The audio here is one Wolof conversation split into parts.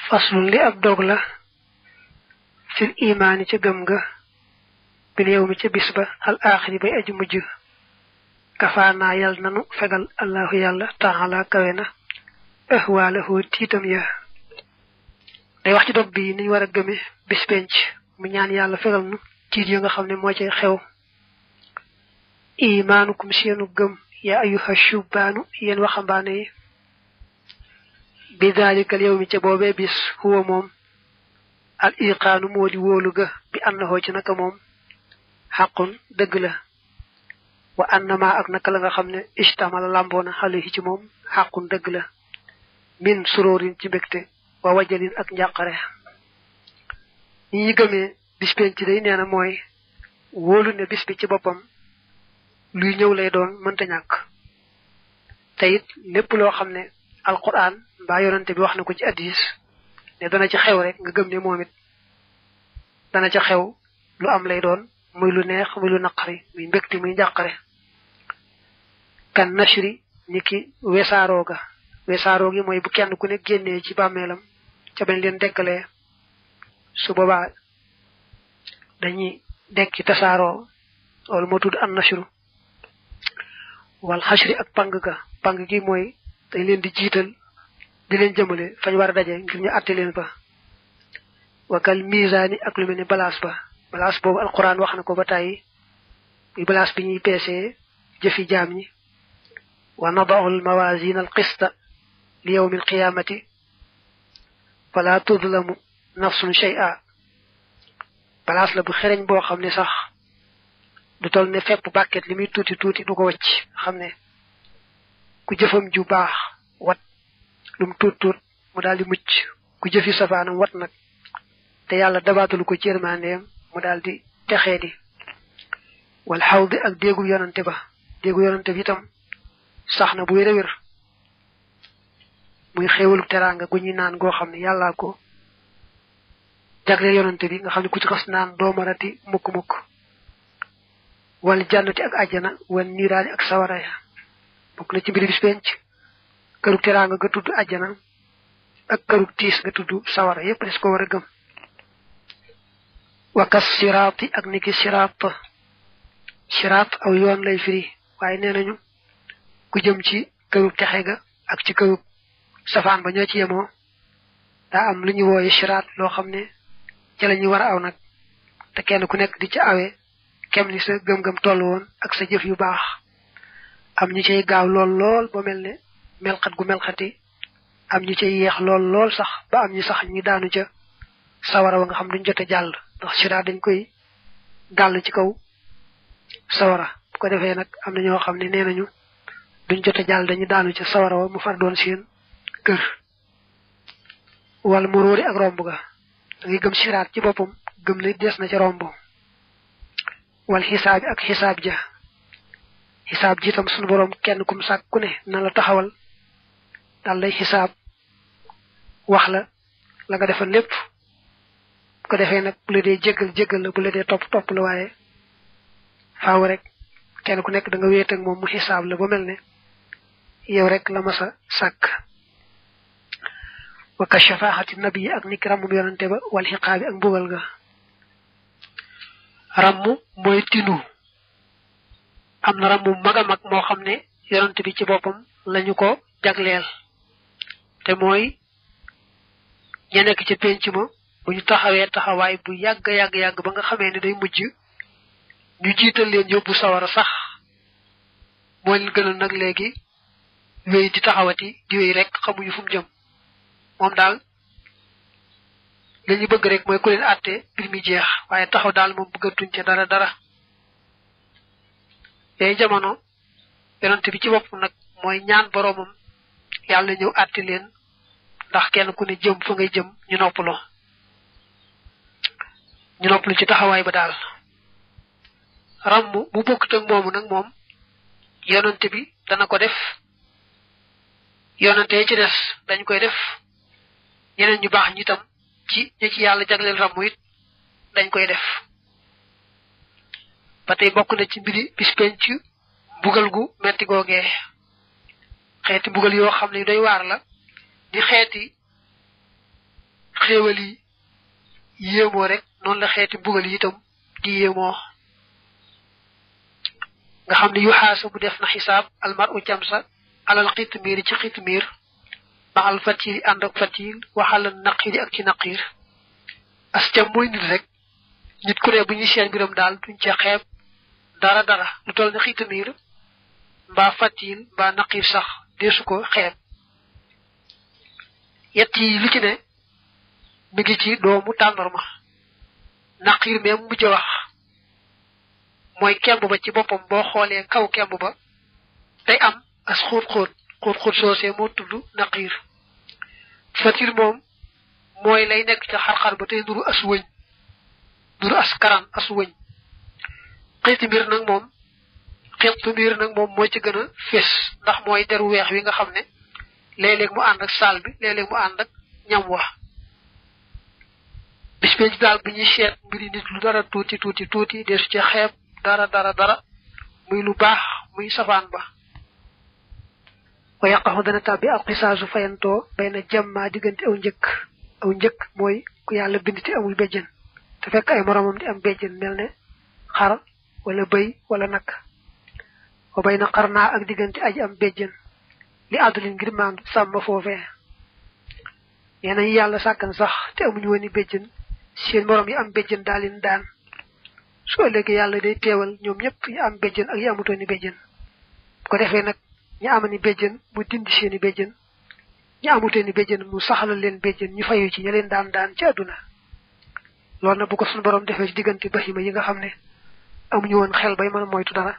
faslun li ab dog la fil imaani ca gëm ga bil yawmi ca bis ba al aaxiri bay aji mujj kafaanaa yal nanu fegal allahu yàlla taala kawe na ahwaalahu tiitam ya day wax ci dog bi niñ war a gëme bis penc mu ñaan yàlla fegal nu tiit ya nga xam ne moo cay xew imaanukum seenu gëm yaa ayyuha shubbaanu yéen waxambaane yi bi daalikal yawmi ca boobee bis huwa moom al iqaanu moo di wóolu ga bi annahoo ci naka moom xaqun dëgg la wa annama ak naka la nga xam ne istamala lamboona xale yi ci moom xaqun dëgg la min suróorin ci mbégte wa wajalin ak njàqare ñi ñi gëmee bis penc day nee na mooy wóolu ne bis bi ci boppam luy ñëw lay doon mënta ñàkk te it lépp loo xam ne alquran mbaa yonante bi wax na ko ci addis ne dana ci xew rek nga gëm ne moom it dana ca xew lu am lay doon muy lu neex muy lu naqari muy mbégte muy njàqare kan nashri ni ki wesaaroo gi mooy bu kenn ku ne génnee ci bàmmeelam ca bañ leen dekkalee su boobaa dañuy dekki tasaaroo loolu moo tudd an nashru wal xashri ak pang gi mooy dañ leen di jiital di leen jëmale fañ war a daje ngir ñu àtte leen fa wakal misaani ak lu mel ne balaas boobu alquran wax na ko ba tàyyi muy balaas bi ñuy peesee jëfi jaam ñi wa nadaul mawazin al qista li yawmi al qiyamati fala tudlamu nafsun shay'a balaas la bu xereñ boo xam ne sax du tol ne fepp bàkket li muy tuuti tuuti du ko wacc xam ne ku jëfam ju baax wat lum tuut mu daal di mucc ku jëfi safaanam wat nag te yàlla dabaatalu ko ci yërmandeem mu daal di texee di wal xawdi ak déegu yonante bi itam sax na bu wér a wér muy xéewalu teraanga gu ñuy naan goo xam ne yàllaa ko jagleel yonante bi nga xam ne ku ci xas naan doomarati mukk-mukk wal jannati ak àjjana wal niiraani ak sawara ya bokk na ci mbiri bis penc kërug teraanga nga tudd àjjana ak kërug tiis nga tudd sawara yépp des ko war a gëm wakas siraati ak niki siraat aw yoon lay firi waaye nee nañu ku jëm ci kërug texe ga ak ci kërug safaan ba ñoo ci yemoo daa am lu ñu wooye siraat loo xam ne ca la ñu war a aw nag te kenn ku nekk di ci awee kem ni sa gëm-gëm toll woon ak sa jëf yu baax am ñu cay gaaw lool ba mel ne melxat gu melxati am ñu cay yeex lool sax ba am ñu sax ñu daanu ca sawara wa nga xam duñ jote jàll ndax siraat dañ koy gàll ci kaw sawara bu ko defee nag am na ñoo xam ne nee nañu duñ jote jàll dañu daanu ca sawara wa mu far doon seen kër wala mu róori ak romb ga da ngay gëm siraat ci boppam gëm ne des na ca romb wal xisaab ak xisaab ja xisaab ji itam sunu boroom kenn kum sàkk ku ne na la taxawal daal lay xisaab wax la nga defal lépp bu ko defee nag bu la dee jéggal la bu la dee topp la waaye faaw rek kenn ku nekk da nga wéet ak moom mu xisaab la ba mel ne yow rek la masa sàkk wa ka shafaxati nabi ak niki ràmmum yonante ba wal xiqaabi ak mbugal ga ràmm mooy tinu am na ràmm mag a mag moo xam ne yonante bi ci boppam lañu ko jagleel te mooy ña nekk ci penc ma bu ñu taxawee taxawaay bu yàgg ba nga xamee ne day mujj ñu jiital leen yóbbu sawara sax moo leen gënal nag léegi wéy di taxawati di wéy rek xamuñu fu mu jëm moom daal lañu bëgg rek mooy ku leen àtte mbir mi jeex waaye taxaw daal moom bëggatuñ ca dara yooyu jamono yonante bi ci bopp nag mooy ñaan boroomam yàlla ñëw àtte leen ndax kenn ku ne jëm fa ngay jëm ñu noppalu ci taxawaay ba daal ramm bu bokkut ak moomu nag moom yonante bi dana ko def yonante ci des dañ koy def ñeneen ñu baax ñi itam ci ñi ci yàlla jagleel ramm it dañ koy def ba tey bokk na ci mbiri bis penc mbugal gu metti googee xeeti mbugal yoo xam ne doy waar la di xeeti xéewal yi yéemoo rek noonu la xeeti mbugal yi itam di yéemoo nga xam ne yu xaasa bu def na xisaab almaru camsa alal xitmiir ci xitmiir maxal fatil ànd ak fatil waxal naqiiri ak ci naqiir as cam mooy nit rek nit ku ne bu ñuy seen mbiram daal duñ ca xeeb dara lu toll ne xitmiir mbaa fatil mbaa naqiir sax deesu ko xeeb yett yi lu ci ne mi ngi ci doomu tàndarma naqiir même mujj wax mooy kemb ba ci boppam boo xoolee kaw kemb ba day am as xóot soosee moo tudd naqiir fatil moom mooy lay nekk ca xar-xar ba tey nuru as wëñ nuru as karan as wëñ xitmiir nag moom moo ci gën a fés ndax mooy deru weex wi nga xam ne léeg-léeg mu ànd ak saal bi léeg-léeg mu ànd ak ñam wax bis penc daal bu ñuy seet mbiri nit lu dara tuuti deesu ci xeeb dara muy lu baax muy safaan ba wa yaqaxu dana tàbbi al xisaasu fayantoo bay na jamma diggante aw njëkk mooy ku yàlla bind te amul béjjën te fekk ay moromam di am béjjën mel ne xar wala bëy wala nag wa bay na xar naa ak diggante aji am béjjën li àddulin ngir maandu sàmm foofee nee nañu yàlla sàkkan sax te amuñu woon i béjjën seen morom yi am béjjën daal leen daan su ëllëgee yàlla day teewal ñoom ñëpp yi am béjjën ak yi amutoon i béjjën bu ko defee nag ñi amani béjjën mu dindi seen i béjjën ñi amutoon i béjjën mu saxalal leen béjjën ñu fayu ci ña leen daan ci àdduna loolu nag bu ko suñu borom defee ci diggante bahima yi nga xam ne amuñu woon xel bay mën a moytu dara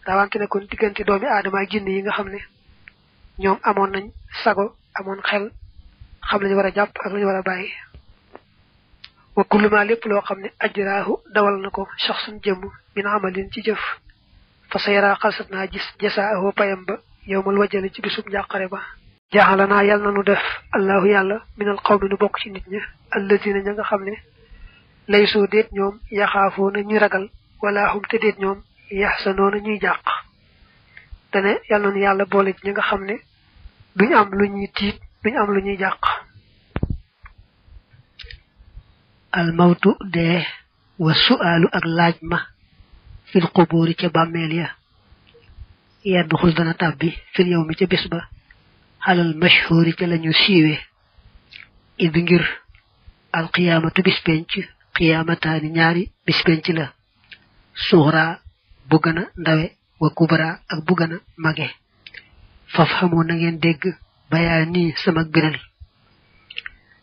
rawante ne kon diggante doomi aadama ak jinne yi nga xam ne ñoom amoon nañ sago amoon xel xam lañu war a jàpp ak lañu war a bàyyi wa kullu ma lépp loo xam ne ajraahu dawal na ko shaxsun jëmm min amalin ci jëf fa sa yaraa xalsat naa gis jasaahu payam ba yowmal wajali ci bisub njàqare ba jaaxala naa yàlla na nu def allahu yàlla minal qawmi nu bokk ci nit ña allazina ña nga xam ne laysoo déet ñoom yaxaafoo na ñuy ragal wala hum te déet ñoom yaxsanoo na ñuy jàq dane yàlla na nu yàlla boole ci ña nga xam ne duñ am lu ñuy tiit duñ am lu ñuy jàq almawtu dee wa su'aalu ak laaj ma fil quburi ca bàmmeel ya yeddu xul dana tàbbi fil yow mi ca bés ba xalal mashhuri ca lañu siiwe id ngir alqiyaamatu bis penc qiyaamataani ñaari bis penc la suxra bu gën a ndawe wa kubra ak bu gën a mage faf xamoo na ngeen dégg bayaa nii sama biral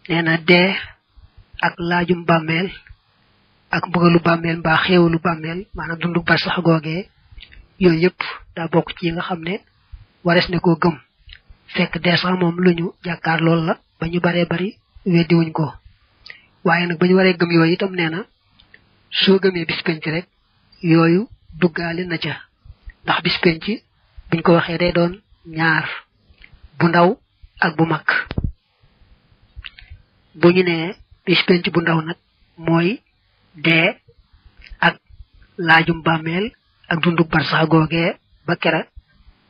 nee na dee ak laajum bàmmeel ak mbugalu bàmmeel mbaa xéewalu bàmmeel maanaam dundu bar sax googee yooyu yëpp daa bokk ci yi nga xam ne wares ne koo gëm fekk dee sax moom lu ñu jàkkaar lool la ba ñu baree bari weddiwuñ ko waaye nag ba ñu waree gëm yooyu itam nee na soo gëmee bis penc rek yooyu duggaale na ca ndax bis penc buñ ko waxee day doon ñaar bu ndaw ak bu mag bu ñu nee bis penc bu ndaw nag mooy dee ak laajum bàmmeel ak dundu bar sax googee ba kera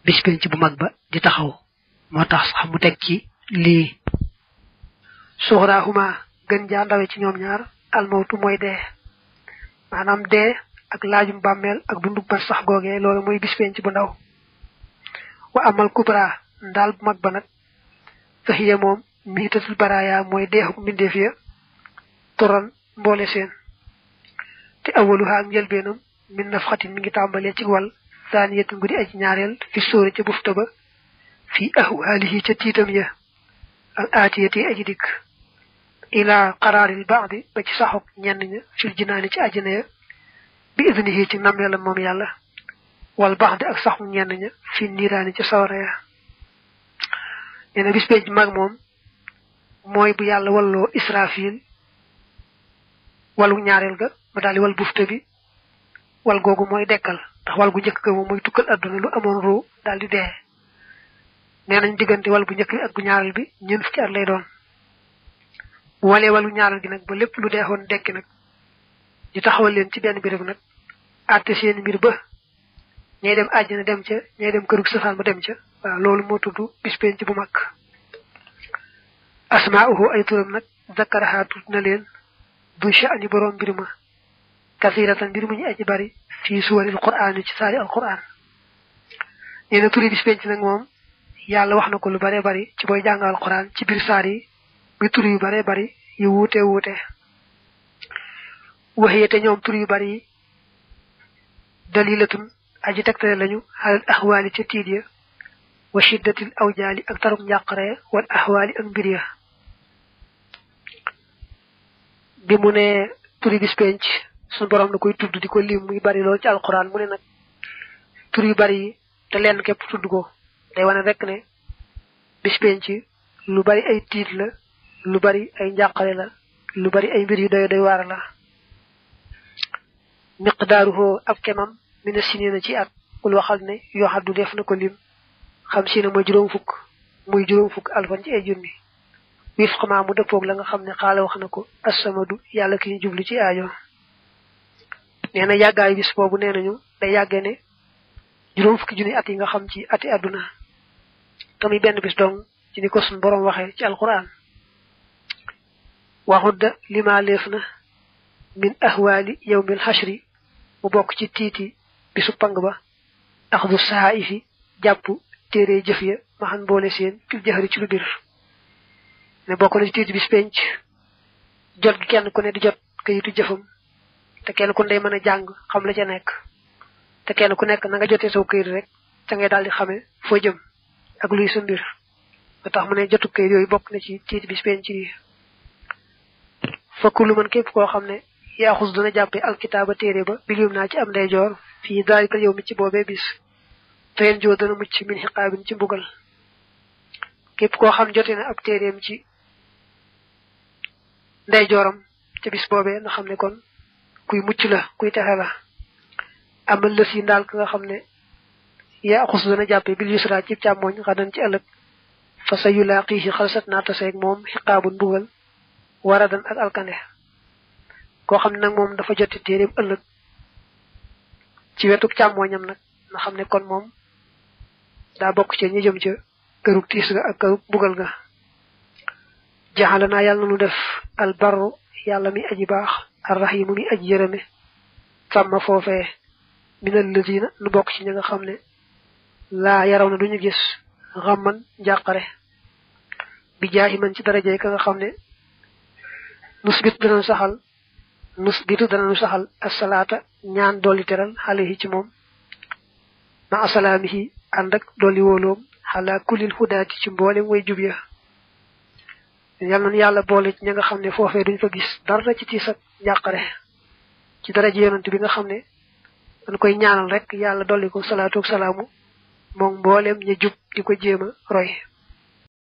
bis penc bu mag ba di taxaw moo tax sax mu teg ci lii suxraahuma gën jaa ndawe ci ñoom ñaar almawtu mooy dee maanaam dee ak laajum bàmmeel ak dundu bar sax googee loolu mooy bis penc bu ndaw wa amal kubra ndaal bu mag ba nag fahiya moom miitatul baraaya mooy deexuk mbindeef ya turan mboole seen te awaluha ak njëlbeenam min nafxatin mi ngi tàmbalee ci wàll saaniyatin guddi aj ñaareel fi sóori ca bufta ba fi ahwaalihi ca tiitam ya al aatiyati aji dikk ila qaraaril baadi ba ci saxuk ñenn ña fil jinaani ci àjjana ya bi idnihi ci nammeelam moom yàlla wal baadi ak saxuk ñenn ña fi niiraani ca sawara ya nee na bis penc mag moom mooy bu yàlla walloo israfil walu ñaareel ga ma daal di wal bufta bi wal googu mooy dekkal ndax wal gu njëkk ga moom mooy tukkal adduna lu amoon ruu daal di dee nee nañ diggante wal bu njëkk bi ak bu ñaareel bi ñeent fukki at lay doon bu walee walu ñaareel gi nag ba lépp lu deexoon dekki nag ñu taxawal leen ci benn béréb nag àtte seen mbir ba ñay dem àjjana dem ca ñay dem kërug safaan ba dem ca waaw loolu moo tudd bis penc bu mag asma'uhu ay turam nag zakaraha tut na leen du sha'ni borom mbir ma kasiratan mbir mu ñu aji bari fi suwaril qur'an ci saari alquran neena turi bis penc nag moom yàlla wax na ko lu bare bari ci boy jàngal alquran ci biir saar yi bi tur yu bare bari yu wuute wuute waxiyete ñoom tur yu bari dalilatun aji tegtale lañu al ahwali ci tiid ya wa shiddatil awjali ak tarum njàqare wal ahwali ak mbir ya bi mu ne turi bis penc sun borom na koy tudd di ko lim muy bari lool ci alquran mu ne nag tur yu bari te lenn képp tudd ko day wane rek ne bis penc lu bari ay tiit la lu bari ay njàqare la lu bari ay mbir yu doy waar la miqdaaruhu ab kemam mina sinina ci at kul waxal ne yoo xaddu def na ko lim xam si ne mooy juróom fukk alfan ci ay junni wif xamaa mu dëppoog la nga xam ne xaala wax na ko assamadu yàlla ki ñu jublu ci aajo nee na yàggaayu bis boobu nee nañu day yàggee ne juróom fukki junni at yi nga xam ci ati àdduna tamuy benn bis dong ci ni ko sun borom waxee ci alquran waxudda lima leef na min ahwali yawmil hashri mu bokk ci tiiti bisu pang ba axdu sahaifi jàpp téere jëf ya maxan boole seen fil jahri ci lu bir ne bokk na ci tiiti bis penc jot gi kenn ku ne di jot kayitu jëfam te kenn ku ne day mën a jàng xam la ca nekk te kenn ku nekk na nga jotee saw kayit rek ca ngay daal di xamee foo jëm ak luy sa mbir ba tax mu ne jotu kayit yooyu bokk na ci tiiti bis penc yi fakku lu man képp koo xam ne yaaxus dana jàppe alkitaaba téere ba bilim naa ci am ndeyjoor fii daalika yow mi ci boobee bis feen joo dana mucc min xiqaabin ci mbugal képp koo xam jote na ab téereem ci ndeyjooram ci bis boobee na xam ne kon kuy mucc la kuy texe la amal la si ndaal ka nga xam ne yaaxus dana jàppe bil yusra ci càmmoñ xadan ci ëllëg fa sa yulaaqihi xalsat naa taseeg moom xiqaabun mbugal waradan ak alkande koo xam ne nag moom dafa jotti téereem ëllëg ci wetuk càmmooñam nag na xam ne kon moom daa bokk ci ñi jëm ca kërug tiis ga ak kërug bugal ga jaxala naa yàlla na nu def albarru yàlla mi aji baax arrahimu mi aji yërëme sàmma foofee minal lazina nu bokk ci ñi nga xam ne laa yaraw na duñu gis xamman njàqare bi jaahi man ci darajey ka nga xam ne nusbitu danañu saxal asalaata ñaan dolli teral alayhi ci moom ma asalaamihi ànd ak dolli wóoloom xalaa kulil hudaati ci mboolem way jub ya yal nañu yàlla boole ci ña nga xam ne foofee duñ fa gis dara ci tiis ak njàqare ci daraja yonent bi nga xam ne dañ koy ñaanal rek yàlla dolli ko salaatu ak salaamu moom mboolem ña jub di ko jéem a roy